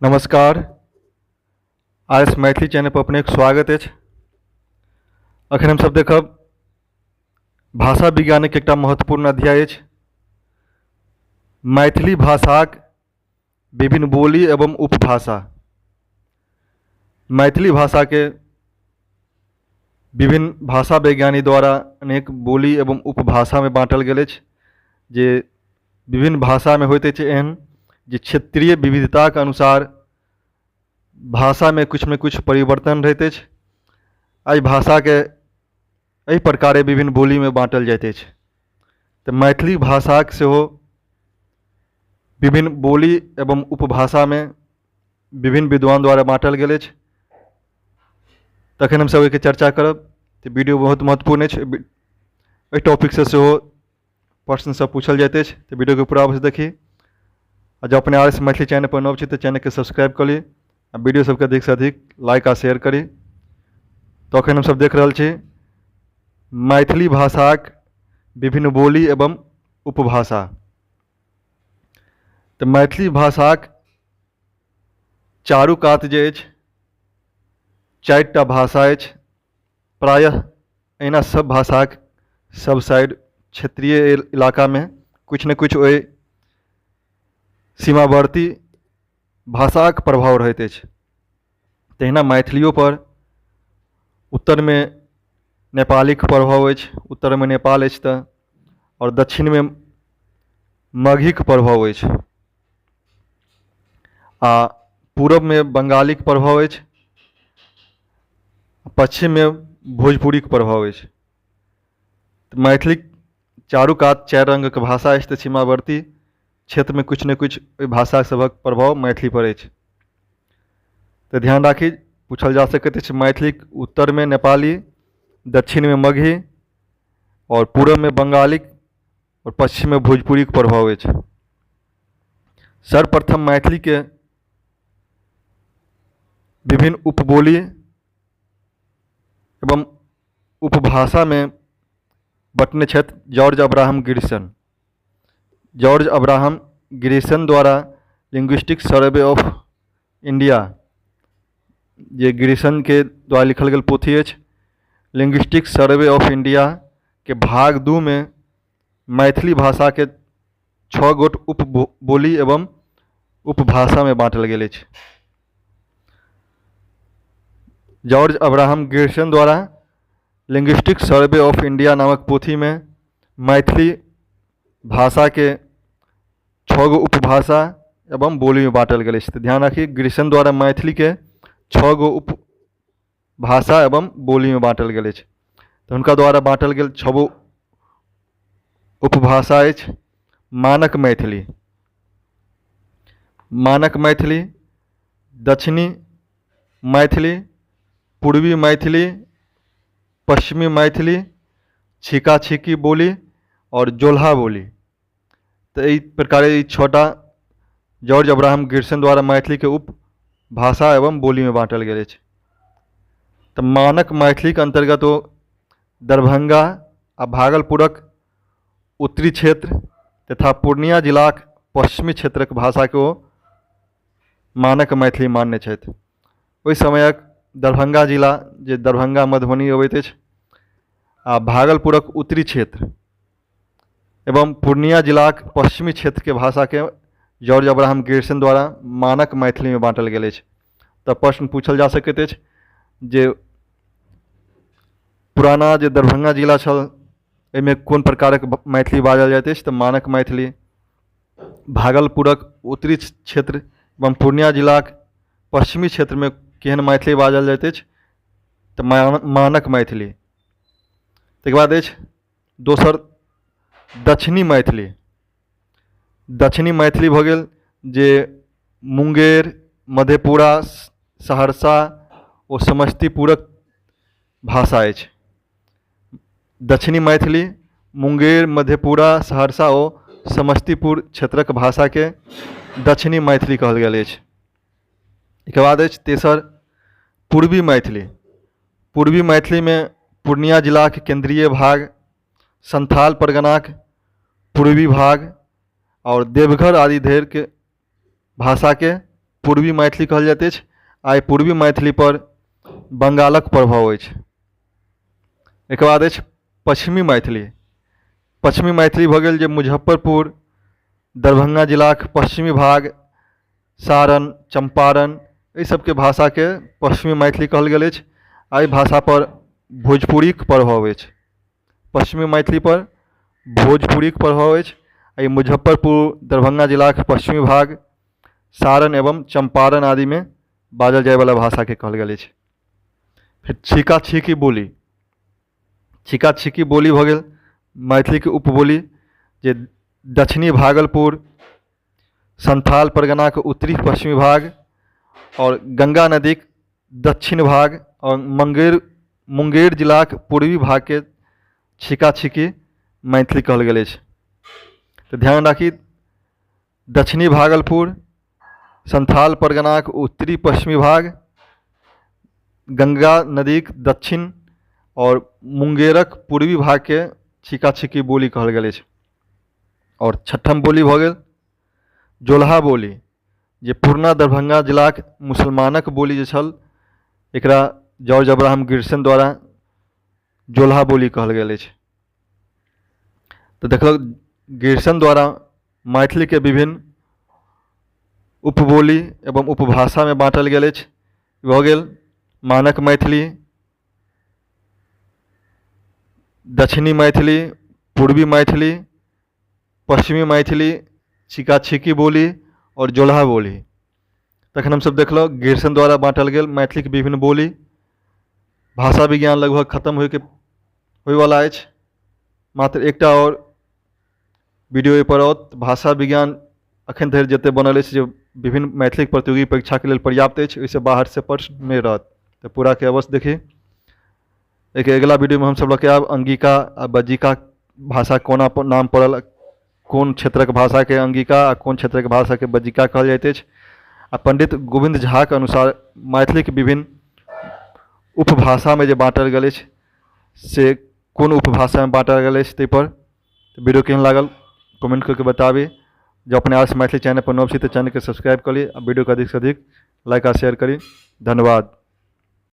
नमस्कार, R S Maithili channel पर अपनेक स्वागत अछि। अखन हमसब देखब भाषा विज्ञानक एकटा महत्वपूर्ण अध्याय अछि, मैथिली भाषाक विभिन्न बोली एवं उपभाषा। मैथिली भाषाके विभिन्न भाषा वैज्ञानिक द्वारा अनेक बोली एवं उपभाषामे बाँटल गेल अछि, जे विभिन्न भाषामे होइत अछि एहन जे क्षेत्रीय विविधताके अनुसार भाषामे किछु ने किछु परिवर्तन रहैत अछि। एहि भाषाके एहि प्रकारे विभिन्न बोलीमे बाँटल जाइत अछि। तऽ मैथिली भाषाक सेहो विभिन्न बोली एवं उपभाषामे विभिन्न विद्वान द्वारा बाँटल गेल अछि। तखन हमसभ ओहिके चर्चा करब। तऽ वीडियो बहुत महत्वपूर्ण अछि, एहि टॉपिकसँ सेहो प्रश्न सब पूछल जाइत अछि। तऽ वीडियोके पूरा अवश्य देखी, आ जँ अपने आर एस मैथिली चैनल पर नव छी तऽ चैनलके सब्सक्राइब कऽ ली आ वीडियो सबके अधिकसँ अधिक लाइक आ शेयर करी। तऽ अखन हमसब देख रहल छी मैथिली भाषाक विभिन्न बोली एवं उपभाषा। तऽ मैथिली भाषाक चारू कात जे अछि चारिटा भाषा अछि। प्रायः एहिना सब भाषाक सब साइड क्षेत्रीय इलाकामे किछु ने किछु ओहि सीमावर्ती भाषाक प्रभाव रहैत अछि। तहिना मैथिलियोपर उत्तरमे नेपालीके प्रभाव अछि, उत्तरमे नेपाल अछि तऽ, आओर दक्षिणमे मगहीके प्रभाव अछि, आ पूरबमे बङ्गालीके प्रभाव अछि, पश्चिममे भोजपुरीके प्रभाव अछि। तऽ मैथिलीक चारू कात चारि रङ्गके भाषा अछि, तऽ सीमावर्ती क्षेत्रमे किछु ने किछु ओहि भाषा सभक प्रभाव मैथिलीपर अछि। तऽ ध्यान राखी, पूछल जा सकैत अछि मैथिलीक उत्तरमे नेपाली, दक्षिणमे मगही, आओर पूरबमे बङ्गाली आओर पश्चिममे भोजपुरीके प्रभाव अछि। सर्वप्रथम मैथिलीके विभिन्न उपबोली एवं उपभाषामे बँटने छथि George Abraham Grierson. George Abraham Grierson द्वारा लिंग्विस्टिक सर्वे ऑफ इंडिया, जे ग्रियर्सनके द्वारा लिखल गेल पोथी अछि, लिंग्विस्टिक सर्वे ऑफ इंडिया के भाग 2 में मैथिली भाषाके 6 गोट उपबोली एवं उपभाषामे बाँटल गेल अछि। जॉर्ज अब्राहम ग्रियर्सन द्वारा लिंग्विस्टिक सर्वे ऑफ इंडिया नामक पोथीमे मैथिली भाषाके 6 गो उपभाषा एवं बोलीमे बाँटल गेल अछि। तऽ ध्यान राखी, ग्रियर्सन द्वारा मैथिलीके 6 गो उपभाषा एवं बोलीमे बाँटल गेल अछि। तऽ हुनका द्वारा बाँटल गेल 6 गो उपभाषा अछि: मानक मैथिली, मानक मैथिली, दक्षिणी मैथिली, पूर्वी मैथिली, पश्चिमी मैथिली, छिका छिकी बोली आओर जोल्हा बोली। तऽ एहि प्रकारे ई 6टा जॉर्ज अब्राहम ग्रियर्सन द्वारा मैथिलीके उपभाषा एवं बोलीमे बाँटल गेल अछि। तऽ मानक मैथिलीके अन्तर्गत ओ दरभंगा आ भागलपुरक उत्तरी क्षेत्र तथा पूर्णिया जिलाक पश्चिमी क्षेत्रक भाषाके ओ मानक मैथिली मानने छथि। ओहि समयक दरभंगा जिला, जे दरभंगा मधुबनी अबैत अछि, आ भागलपुरक उत्तरी क्षेत्र एवं पूर्णिया जिलाक पश्चिमी क्षेत्रके भाषाके जॉर्ज अब्राहम ग्रियर्सन द्वारा मानक मैथिलीमे बाँटल गेल अछि। तऽ प्रश्न पूछल जा सकैत अछि जे पुराना जे दरभंगा जिला छल एहिमे कोन प्रकारक मैथिली बाजल जाइत अछि? तऽ मानक मैथिली। भागलपुरक उत्तरी क्षेत्र एवं पूर्णिया जिलाक पश्चिमी क्षेत्रमे केहन मैथिली बाजल जाइत अछि? तऽ मानक मैथिली। ताहिके बाद अछि दोसर दक्षिणी मैथिली। दक्षिणी मैथिली भऽ गेल जे मुंगेर, मधेपुरा, सहरसा ओ समस्तीपुरक भाषा अछि। दक्षिणी मैथिली मुंगेर, मधेपुरा, सहरसा ओ समस्तीपुर क्षेत्रक भाषाके दक्षिणी मैथिली कहल गेल अछि। एहिके बाद अछि तेसर पूर्वी मैथिली। पूर्वी मैथिलीमे पूर्णिया जिलाक केन्द्रीय भाग, संथाल परगनाक पूर्वी भाग आओर देवघर आदि धरिके भाषाके पूर्वी मैथिली कहल जाइत अछि। आ एहि पूर्वी मैथिलीपर बंगालक प्रभाव अछि। एहिके बाद अछि पश्चिमी मैथिली। पश्चिमी मैथिली भऽ गेल जे मुजफ्फरपुर, दरभंगा जिलाक पश्चिमी भाग, सारण, चम्पारण, एहि सभके भाषाके पश्चिमी मैथिली कहल गेल अछि। आ एहि भाषापर भोजपुरीक प्रभाव अछि। पश्चिमी मैथिलीपर भोजपुरीक प्रभाव अछि। आ ई मुजफ्फरपुर, दरभंगा जिलाक पश्चिमी भाग, सारण एवं चम्पारण आदिमे बाजल जायवला भाषाके कहल गेल अछि। फेर छीका छीकी बोली। छीका छीकी बोली भऽ गेल मैथिलीके उपबोली जे दक्षिणी भागलपुर, संथाल परगनाके उत्तरी पश्चिमी भाग आओर गंगा नदीक दक्षिण भाग आओर मंगेर मुंगेर जिलाक पूर्वी भागके छिका छिकी मैथिली कहल गेल अछि। तऽ ध्यान राखी, दक्षिणी भागलपुर, संथाल परगनाक उत्तरी पश्चिमी भाग, गंगा नदीक दक्षिण आओर मुंगेरक पूर्वी भागके छिका छिकी बोली कहल गेल अछि। आओर छठम बोली भऽ गेल जोलहा बोली, जे पुरना दरभंगा जिलाक मुसलमानक बोली जे छल, एकरा जॉर्ज अब्राहम ग्रियर्सन द्वारा जोलहा बोली कहल गेल अछि। तऽ देखलक ग्रियर्सन द्वारा मैथिलीके विभिन्न उपबोली एवं उपभाषामे बाँटल गेल अछि। भऽ गेल मानक मैथिली, दक्षिणी मैथिली, पूर्वी मैथिली, पश्चिमी मैथिली, छिका छिकी बोली आओर जोलहा बोली। तखन हमसभ देखलहुँ ग्रियर्सन द्वारा बाँटल गेल मैथिलीके विभिन्न बोली। भाषा विज्ञान लगभग खतम होइके होइवला अछि, मात्र एकटा आओर वीडियो एहिपर आओत। भाषा विज्ञान एखन धरि जतेक बनल अछि जे विभिन्न मैथिलीक प्रतियोगी परीक्षाके लेल पर्याप्त अछि, ओहिसँ बाहरसँ प्रश्न नहि रहत, तऽ पूराके अवश्य देखी। एहिके अगिला वीडियोमे हमसभ लऽ कऽ आयब अंगिका आ बज्जिका भाषा कोना नाम पड़ल, कोन क्षेत्रक भाषाके अंगिका आ कोन क्षेत्रक भाषाके बज्जिका कहल जाइत अछि, आ पंडित गोविन्द झाके अनुसार मैथिलीक विभिन्न उपभाषामे जे बाँटल गेल अछि से कोन उपभाषामे बाँटल गेल अछि ताहिपर। वीडियो केहन लागल कमेंट करके बताबी। जँ अपने आस मैथिली चैनल पर नव छी तऽ चैनलके सब्सक्राइब कऽ ली आ वीडियोके अधिकसँ अधिक लाइक आ शेयर करी। धन्यवाद।